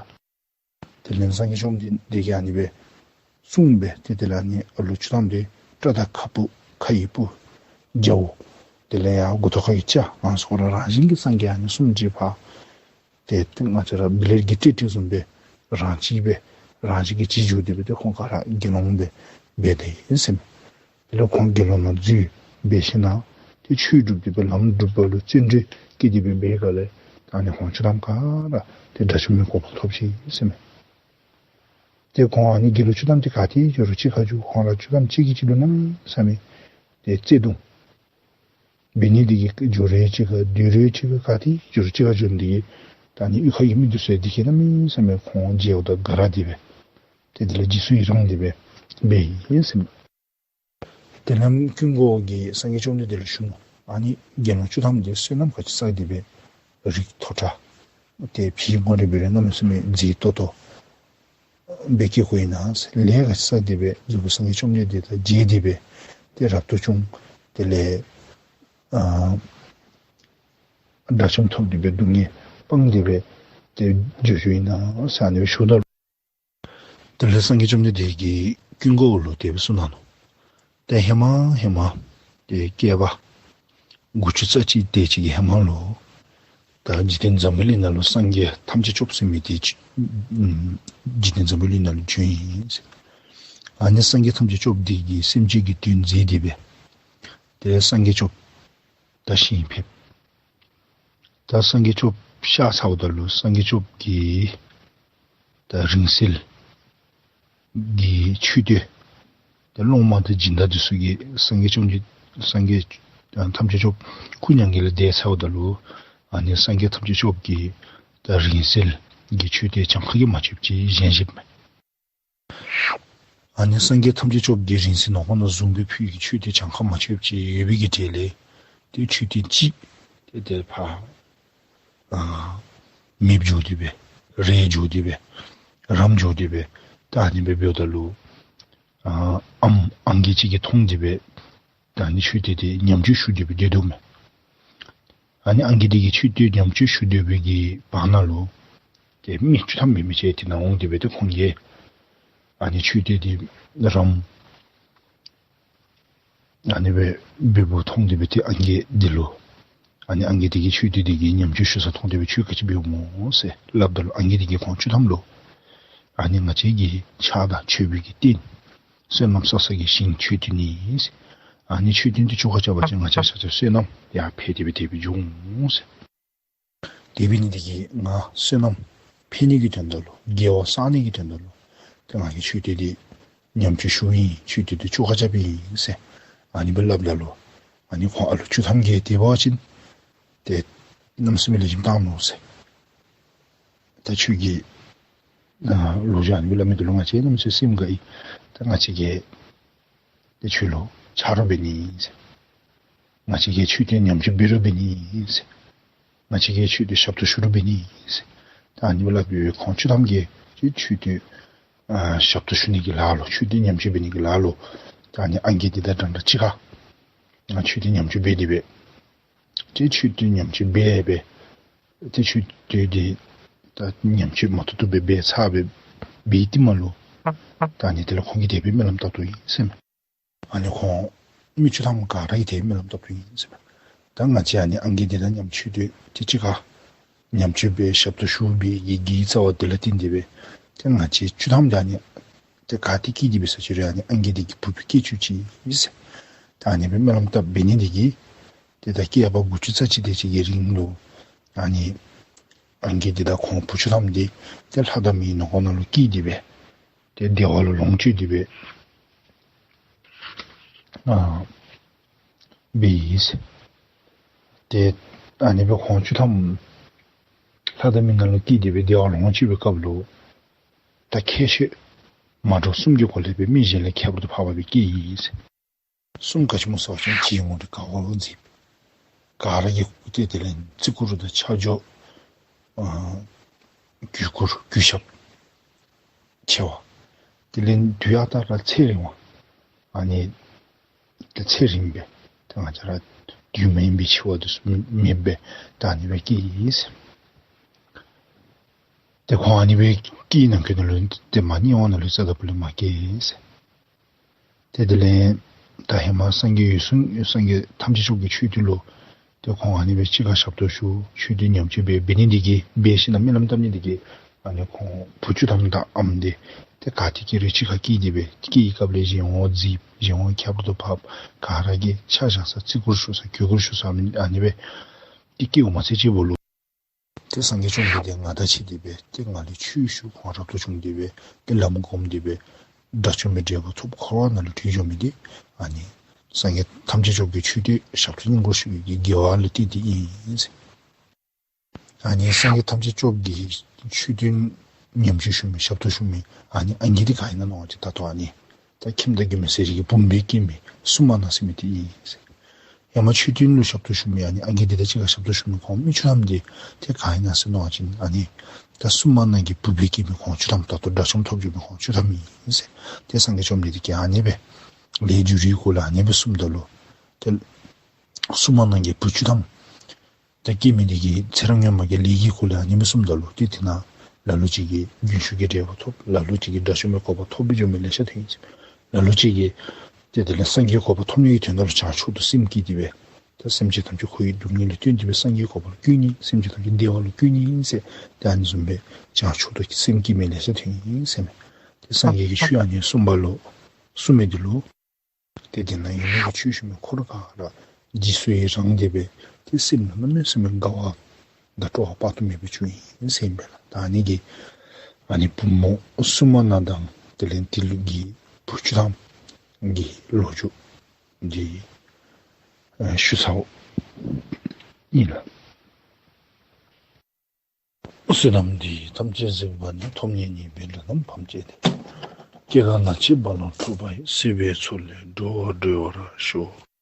དེ་ལས་སངས་རྒྱས་བཅོམ་ལྡན་འདས་ཀྱིས་ཨ་ནི་སྦེ་གསུངས་སྦེ་ཏེ་དེ་ལས་ཨ་ནི་ཨ་ལུ་བཅུ་ཐམ་འདི་སྐྲ་དང་ཁ་སྤུ་ཁ་ཡི་སྤུ་རྒྱ་བོ་དེ་ལས་ཡར་མགུ་ཏོ་ཁ་གི་སྐྱ་ཨ་ནི་ཚུ་ཁོ་ར་རང་བཞིན་གྱིས་སངས་རྒྱས་ཨ་ནི་གསུམ་གྱི་ཕར་ཏེ་ཏེ་ང་བཅས་ར་བི་ལེར་གྱི་སྤྲེའུ་བཟུམ་སྦེ་རང་བྱིན་སྦེ་ རང་བཞིན་གྱིས་ཅིག་འགྱུར་ཏེ་སྦེ་ཏེ་ཁོང་ག་ར་དགེ་སློང་སྦེ་འབད་དེ་ཨིན་ཟེར་མས། དེ་ལས་ཁོང་དགེ་སློང་ནང་འཛུལ་འབད་ཞིནམ་ལས་ཏེ་ཆོས་སྒྲུབ་སྟེ་སྦེ་ལམ་སྒྲུབ་པ་ལུ་བརྩོན་འགྲུས་བསྐྱེད་དེ་སྦེ་འབད་བའི་སྒང་ལས་ད་ཨ་ནི་ཁོང་བཅུ་ཐམ་ག་ར་ཏེ་དགྲ་བཅོམ་གྱི་གོ་འཕང་ཐོབ་ཅི་ཟེར་མས། ཏེ་ཁོང་ཨ་ནི་དགེ་སློང་བཅུ་ཐམ་དེ་ག་ཏེ་འགྱོ་རུང་གཅིག་ཁར་འགྱོ། ཁོང་ར་བཅུ་ཐམ་གཅིག་གིས་གཅིག་ལུ་གནམ་མེད་ས་མེད་ཏེ་བརྩེ་གདུང་འབད་ནི་དེ་གིས་འགྱོ་རུང་གཅིག་ཁར་སྡོད་རུང་གཅིག་ཁར་ག་ཏེ་འགྱོ་རུང་གཅིག་ཁར་འགྱོ་ནི་དེ་གིས་ད་ཨ་ནི་གཡུས་ཁ་གི་མི་འདི་ཚུ་དེ་གིས་གནམ་མེད་ས་མེད་ཁོང་མཇལཝ་ད་དགའ་རངས་ཏེ་སྦེ་ཏེ་དེ་ལས་རྗེས་སུ་ཡི་རངས་ཏེ་སྦེ་འབད་ཡི་ཟེར་མས། དེ་ལས་ཀུན་དགའ་བོ་གིས་སངས་རྒྱས་བཅོམ་ལྡན་འདས་ལུ་ཞུ་ནུག། ཨ་ནི་དགེ་སློང་བཅུ་ཐམ་དེ་བསོད་ནམས་ག་ཅི་བསགས་ཏེ་སྦེ་རིགས་མཐོ་དྲགས་ཏེ་ཕི་ངོ་རེ་འབད་རུང་གནམ་མེད་ས་མེད་མཛེས་ཏོག་ཏོ་སྦེ་སྐྱེ་དགོ་ཨིན་ན་ཟེར། ལས་ག་ཅི་བསགས་ཏེ་སྦེ་གཟུགས་པོ་སངས་རྒྱས་བཅོམ་ལྡན་འདས་དང་མཇལ་ཏེ་སྦེ་ཏེ་རབ་ཏུ་བྱུང་། དེ་ལས་ཨ་དགྲ་བཅོམ་ཐོབ་སྟེ་སྦེ་སྡུག་བསྔལ་སྤངས་ཏེ་སྦེ་ཏེ་འགྱོ་འགྱོཝ་ཨིན་ན་ཟེར་ཨ་ནི་སྦེ་ཞུཝ་ད་ལུ། དེ་ལས་སངས་རྒྱས་བཅོམ་ལྡན་འདས་ཀྱིས་ཀུན་དགའ་བོ་ལུ་དེ་སྦེ་གསུངས་གནང་ནུག། ཏེ་ཧེ་མ་ཧེ་མ་ཏེ་བསྐལ་པ་དགུ་བཅུ་རྩ་གཅིག་དེ་ཅིག་གི་ཧེ་མ་ལུ་ད་འཇིག་རྟེན་འཛམ་བུ་གླིང་ནང་ལུ་སངས་རྒྱས་ཐམས་ཅད་སྐྱོབ་ཟེར་མི་དེ་ཅིག་ཨམ་འཇིག་རྟེན་འཛམ་བུ་གླིང་ནང་ལུ་བྱོན་ཡི་ཟེར། ཨ་ནི་སངས་རྒྱས་ཐམས་ཅད་སྐྱོབ་དེ་གིས་སེམས་ཅན་གྱི་དོན་མཛད་དེ་སྦེ་ཏེ་སངས་རྒྱས་སྐྱོབ་ད་ཞིང་ཕེབས། ད་སངས་རྒྱས་སྐྱོབ་གཤགས་ཚརཝ་ད་ལུ་སངས་རྒྱས་སྐྱོབ་ཀྱི་ད་རིང་བསྲེལ་གྱི་མཆོད་རྟེན་ད་སློབ་མ་དང་སྦྱིན་བདག་འདི་ཚུ་གིས་སངས་རྒྱས་བཅོམ་ལྡན་སངས་རྒྱས་ཐམས་ཅད་སྐྱོབ་སྐུ་མྱ་ངན་ལས་འདས་ཚརཝ་ད་ལུ་ཨ་ནི་སངས་རྒྱས་ཐམས་ཅད་སྐྱོབ་ཀྱི་ད་རིང་བསྲེལ་གྱི་མཆོད་རྟེན་གྱངས་ཁ་གིས་མ་ཆོདཔ་ཅིག་བཞེངས་བཞེངསམ་མས། ཨ་ནི་སངས་རྒྱས་ཐམས་ཅད་སྐྱོབ་ཀྱི་རིང་བསྲེལ་ནང་ཁོག་ནང་བཟུང་བའི་ཕུད་ཀྱི་མཆོད་རྟེན་གྱངས་ཁ་མ་ཆོདཔ་ཅིག་ཡོད་པའི་གི་གྲས་ལས་ཏེ་མཆོད་རྟེན་གཅིག་ཏེ་ཏེ་ཕར་ཨ་མེདཔ་འགྱོ་སྟེ་སྦེ་རལ་འགྱོ་སྟེ་སྦེ་རམ་འགྱོ་སྟེ་སྦེ་ད་ཨ་ནི་སྦེ་འབདཝ་ད་ལུ་ཨ་ཨམ་ཨང་རྒས་ཅིག་གིས་མཐོང་སྟེ་སྦེ་ད་ཨ་ནི་མཆོད་རྟེན་དེ་ཉམས་བཅོས་ཞུ་སྟེ་སྦེ་སྡོད་དོ་མས། ཨ་ནི་ཨང་རྒས་དེ་གིས་མཆོད་རྟེན་ཉམས་བཅོས་ཞུ་སྡོད་པའི་གི་བར་ན་ལུ་ཏེ་མི་བཅུ་ཐམ་མེན་མི་ཅིག་དེ་ནང་འོང་སྟེ་སྦེ་ཏེ་ཁོང་གིས་ཨ་ནི་མཆོད་རྟེན་དེ་རམ་ཨ་ནི་སྦེ་འབདཝ་མཐོང་སྟེ་སྦེ་ཏེ་ཨང་རྒས་དེ་ལུ་ཨ་ནི་ཨང་རྒས་དེ་གིས་མཆོད་རྟེན་དེ་གི་ཉམས་བཅོས་ཞུ་ས་མཐོང་སྟེ་སྦེ་ཁྱོད་ག་ཅི་འབདཝ་སྨོ་ཟེར་སླབ་ད་ལུ་ཨང་རྒས་དེ་གིས་ཁོང་བཅུ་ཐམ་ལུ་ཨ་ནི་ང་བཅས་ཀྱི་ཕྱག་དང་མཆོད་པའི་གི་རྟེན་བསོད་ནམས་བསགས་ས་གི་ཞིང་མཆོད་རྟེན་ཨིན་ཟེར། ཨ་ནི་མཆོད་རྟེན་དེ་བཅོ་ཁ་རྐྱབ་པ་ཅིན་ང་བཅས་ཆ་ཁྱབ་བསོད་ནམས་ཡར་འཕེལ་ཏེ་སྦེ་དེ་སྦེ་འགྱོ་འོང་ཟེར། དེ་འབད་ནི་དེ་གིས་ང་བསོད་ནམས་འཕེལ་ནི་གི་དོན་དག་ལུ་དགེ་བ་བསགས་ནི་གི་དོན་དག་ལུ་ཏེ་ང་གིས་མཆོད་རྟེན་དེ་ཉམས་བཅོས་ཞུཝ་ཨིན། མཆོད་རྟེན་དེ་བཅོ་ཁ་རྐྱབ་ཨིན་ཟེར་ཨ་ནི་སྦེ་སླབ་ད་ལུ་ཨ་ནི་ཁོང་ཨ་ལུ་བཅུ་ཐམ་གྱིས་དེ་འབད་བ་ཅིན་ཏེ་གནམ་མེད་ས་མེད་ལེགས་ཤོམ་བཏང་ནུག་ཟེར། ད་ཁྱོད་ཀྱིས་ཨ་ལོ་རྒྱུས་ཨ་ནི་སྦེ་སླབ་མི་འདི་ལུ་ང་བཅས་གནམ་མེད་ས་མེད་སེམས་དགའ་ཡི། ད་ང་བཅས་ཀྱིས་ཏེ་ཁྱོད་ལུ་ཕྱག་རོགས་འབད་ནི་ཨིན་ཟེར། ང་བཅས་ཀྱིས་མཆོད་རྟེན་ཉམས་བཅོས་འབད་རོགས་འབད་ནི་ཨིན་ཟེར། ང་བཅས་ཀྱིས་མཆོད་རྟེན་ཞབས་ཏོག་ཞུ་རོགས་འབད་ནི་ཨིན་ཟེར། ད་ཨ་ནི་སྦེ་སླབ་སྦེ་ཁོང་བཅུ་ཐམ་གྱིས་ཏེ་མཆོད་རྟེན་ཨ་ཞབས་ཏོག་ཞུ་ནི་གི་ལཱ་ལུ་མཆོད་རྟེན་ཉམས་བཅོས་འབད་ནི་གི་ལཱ་ལུ་ད་ཨ་ནི་ཨང་རྒས་དེ་དང་འདྲན་འདྲ་གཅིག་ཁར་ཨ་མཆོད་རྟེན་ཉམས་བཅོས་འབད་དེ་སྦེ་ཏེ་མཆོད་རྟེན་ཉམས་བཅོས་འབད་སྦེ་ཏེ་མཆོད་རྟེན་དེ་ད་ཉམས་བཅོས་མ་ཐུབ་ཐུབ་སྦེ་འབད་ཚར་སྦེ་འབད་དེ་མ་ལུ་ད་ཨ་ནི་དེ་ལས་ཁོང་གིས་དེ་སྦེ་སྨོན་ལམ་བཏབ་དོ་ཨིན་ཟེར་མས། ཨ་ནི་ཁོང་མི་བཅུ་ཐམ་ག་ར་གིས་དེ་སྦེ་སྨོན་ལམ་བཏབ་དོ་ཨིན་ཟེར་མས། ད་ང་བཅས་ཨ་ནི་ཨང་རྒས་དེ་དང་མཉམ་མཆོད་རྟེན་དེ་གཅིག་ཁར་ཉམས་བཅོས་འབད་ཞབས་ཏོག་ཞུ་བའི་གི་དགེ་བའི་རྩ་བ་དེ་ལུ་བརྟེན་ཏེ་སྦེ་ཏེ་ང་བཅས་བཅུ་ཐམ་དེ་ཨ་ནི་ཏེ་ག་ཏེ་སྐྱེས་ཏེ་འབད་ས་ཅི་རུང་ཨ་ནི་ཨང་རྒས་དེ་གི་བུ་སྦེ་སྐྱེ་བཅུག་ཅིག་ཟེར། ད་ཨ་ནི་སྦེ་སྨོན་ལམ་བཏབ་འབད་ནི་དེ་གིས་ཏེ་ད་བསྐལ་པ་དགུ་བཅུ་རྩ་གཅིག་དེ་ཅིག་གི་རིང་ལུ་ཨ་ནི་ཨང་རྒས་དེ་དང་ཁོང་བུ་བཅུ་ཐམ་དེ་ཏེ་ལྷ་དང་མིའི་ནང་ཁོག་ནང་ལུ་སྐྱེས་ཏེ་སྦེ་ཏེ་བདེ་བ་ལུ་ལོངས་སྤྱོད་དེ་སྦེ་ཨ་འབད་ཡི་ཟེར། ཏེ་ཨ་ནི་སྦེ་ཁོང་བཅུ་ཐམ་ལྷ་དང་མི་ནང་ལུ་སྐྱེས་ཏེ་སྦེ་བདེ་བ་ལོངས་སྤྱོད་པའི་སྐབས་ལུ་ད་ཁྱད་ཆོས་མ་འདྲཝ་གསུམ་གྱི་སྒོ་ལས་སྦེ་མི་གཞན་ལས་ཁྱད་པར་དུ་འཕགས་པ་སྦེ་སྐྱེས་ཡི་ཟེར། གསུམ་ག་ཅི་སྨོ་ཟེར་བ་ཅིན་སྤྱི་བོ་ནང་ལུ་དཀར་པོ་ལུ་འཛིན། ག་ར་གིས་ཏེ་དེ་ལས་བརྩི་བཀུར་དང་ཆ་འཇོག་ཨ་གུས་བཀུར་གུས་ཞབས་ཆེ་བ། དེ་ལས་དུས་ཡང་ད་ར་ཚེ་རིང་བ། ཨ་ནི་ཏེ་ཚེ་རིངམ་སྦེ་ཏེ་ང་བཅས་ར་དུས་མ་ཡིན་པའི་འཆི་བ་དེ་ཚུ་མེདཔ་སྦེ་ད་ཨ་ནི་སྦེ་སྐྱེས་ཡི་ཟེར། ཏེ་ཁོང་ཨ་ནི་སྦེ་སྐྱེས་ནམ་མཁའི་ནང་ལུ་ཏེ་མ་དམྱལ་བ་ནང་ལུ་རྩ་དང་པོ་ལས་མ་སྐྱེས་ཟེར། ཏེ་དེ་ལས་ད་ཧེ་མ་སངས་རྒྱས་འོད་སྲུང་སངས་རྒྱས་ཐམས་ཅད་མཆོག་གི་མཆོད་རྟེན་ལུ་ཏེ་ཁོང་ཨ་ནི་སྦེ་གཅིག་ཁར་ཞབས་ཏོག་ཞུ་མཆོད་རྟེན་ཉམས་བཅོས་འབད་འབད་ནི་དེ་གིས་འབད་ཞིནམ་ལས་སྨོན་ལམ་བཏབ་ནི་དེ་གིས་ ཨ་ནི་ཁོང་བུ་བཅུ་ཐམ་དང་ཨམ་དེ་ཏེ་ག་ཏེ་སྐྱེ་རུང་གཅིག་ཁར་སྐྱེས་ཏེ་སྦེ་སྐྱེས་པའི་སྐབས་ལས་གཞན་དབང་རྫིཔ་གཞན་དབང་ཁྱབ་རུང་དོ་ཕབ་ག་ར་གིས་ཆ་བཞག་ས་བརྩི་བཀུར་ཞུ་ས་གུས་བཀུར་ཞུ་ས་ཨ་ནི་སྦེ་ཏེ་སྐྱེཝ་མ་ཚད་ཅིག་འབདཝ་ལུ་ཏེ་སངས་རྒྱས་བཅོམ་ལྡན་འདས་ང་དང་ཕྱད་དེ་སྦེ་ཏེ་ང་ལུ་ཆོས་ཞུ། ཁོང་རབ་ཏུ་བྱུང་སྟེ་སྦེ་ཏེ་ལམ་སྒོམ་སྟེ་སྦེ་དགྲ་བཅོམ་པའི་འབྲས་བུ་ཐོབ་འཁོར་བ་ནང་ལས་གྲོལ་འགྱོ་མི་དེ་ཨ་ནི་སངས་རྒྱས་ཐམས་ཅད་སྐྱོབ་ཀྱི་མཆོད་རྟེན་ཞབས་ཏོག་བསྙེན་བཀུར་ཞུ་བའི་གི་དགེ་བ་ལུ་བརྟེན་ཏེ་ཨིན་ཟེར། ཨ་ནི་སངས་རྒྱས་ཐམས་ཅད་སྐྱོབ་ཀྱི་མཆོད་རྟེན་ཉམས་བཅོས་ཞུ་མི་ཞབས་ཏོག་ཞུ་མི་ཨ་ནི་ཨང་རྒས་དེ་ག་ཨིན་ན་མནོ་བ་ཅིན་ད་ལྟོ་ཨ་ནི་ད་ཁྱིམ་བདག་མགོན་མེད་ཟས་རིགས་ཀྱི་བུམོ་སྦེ་སྐྱེས་མི་སུ་མ་ན་ཟེར་མི་དེ་ཨིན་ཟེར། ཡང་མ་མཆོད་རྟེན་ལུ་ཞབས་ཏོག་ཞུ་མི་ཨ་ནི་ཨང་རྒས་དེ་དང་གཅིག་ཁར་ཞབས་ཏོག་ཞུ་མི་ཁོང་མི་བཅུ་ཐམ་དེ་ཏེ་ག་ཨིན་ན་ཟེར་མནོ་བ་ཅིན་ཨ་ནི་ད་སུ་མ་ན་གི་བུ་སྦེ་སྐྱེས་མི་ཁོང་བཅུ་ཐམ་ད་ལྟོ་དགྲ་བཅོམ་ཐོབ་འགྱོ་མི་ཁོང་བཅུ་ཐམ་ཨིན་ཟེར། ཏེ་སངས་རྒྱས་བཅོམ་ལྡན་འདས་ཀྱིས་ཨ་ནི་སྦེ་ལས་རྒྱུ་རུའི་སྐོར་ལས་ཨ་ནི་སྦེ་གསུངམ་ད་ལུ་ཏེ་སུ་མ་ན་གི་བུ་བཅུ་ཐམ་ད་སྐྱེས་མི་དེ་གིས་ཚེ་རབས་སྔོན་མ་གི་ལས་ཀྱི་སྐོར་ལས་ཨ་ནི་སྦེ་གསུངམ་ད་ལུ་ཏེ་དེ་ནང་ལ་ལུ་ཅིག་གིས་རྒྱུན་ཞུགས་ཀྱི་འབྲས་བུ་ཐོབ། ལ་ལུ་ཅིག་གིས་དགྲ་བཅོམ་པའི་གོ་འཕང་ཐོབ་སྦེ་འགྱོ་མི་ལེ་ཤ་ཐོན་ཡི་ཟེར། ལ་ལུ་ཅིག་གིས་ཏེ་དེ་ལས་སངས་རྒྱས་གོ་འཕང་ཐོབ་ནི་གི་དོན་དག་ལུ་བྱང་ཆུབ་ཏུ་སེམས་བསྐྱེད་དེ་སྦེ་ད་སེམས་ཅན་ཐམས་ཅད་འཁོར་བའི་སྡུག་བསྔལ་ལས་བཏོན་ཏེ་སྦེ་སངས་རྒྱས་གོ་འཕང་ལུ་བཀོད་ནི་སེམས་ཅན་ཐམས་ཅད་བདེ་བ་ལུ་བཀོད་ནི་ཨིན་ཟེར། ཏེ་ཨ་ནི་བཟུམ་སྦེ་བྱང་ཆུབ་ཏུ་སེམས་བསྐྱེད་མི་ལེ་ཤ་ཐོན་ཡི་ཟེར་མས། ཏེ་སངས་རྒྱས་ཀྱིས་ཆོས་ཨ་ནི་གསུངས་པ་ལུ་གསུངས་མི་དེ་ལུ་ཏེ་དེ་ནང་ཡོད་མི་གི་ཆོས་ཞུ་མི་འཁོར་ག་ར་རྗེས་སུ་ཡི་རངས་ཏེ་སྦེ་ཏེ་སེམས་ལུ་གནམ་མེད་ས་མེད་དགའ་བ་དང་སྤྲོ་བ་དཔག་ཏུ་མེད་པ་བྱུང་ཡི་ཟེར་ཨིན་པས་ལགས། ད་ཨ་ནི་གི་ཨ་ནི་བུམོ་སུ་མ་ན་དང་དེ་ལས་དེ་ལུ་གི་བུ་བཅུ་ཐམ་གི་ལོ་རྒྱུས་འདི་ཨ་ཞུ་ཚརཝ་ཨིན་ལགས། བསོད་ནམས་འདི་ཡིས་ཐམས་ཅད་གཟིགས་པ་ཉིད། ཐོབ་ནས་ཉེས་པའི་དགྲ་རྣམས་ཕམ་བྱས་ཏེ། སྐྱེ་རྒ་ན་འཆིའི་རྦ་ཀློང་འཁྲུགས་པ་ཡི། སྲིད་པའི་མཚོ་ལས་འགྲོ་བ་སྒྲོལ་བར་ཤོག།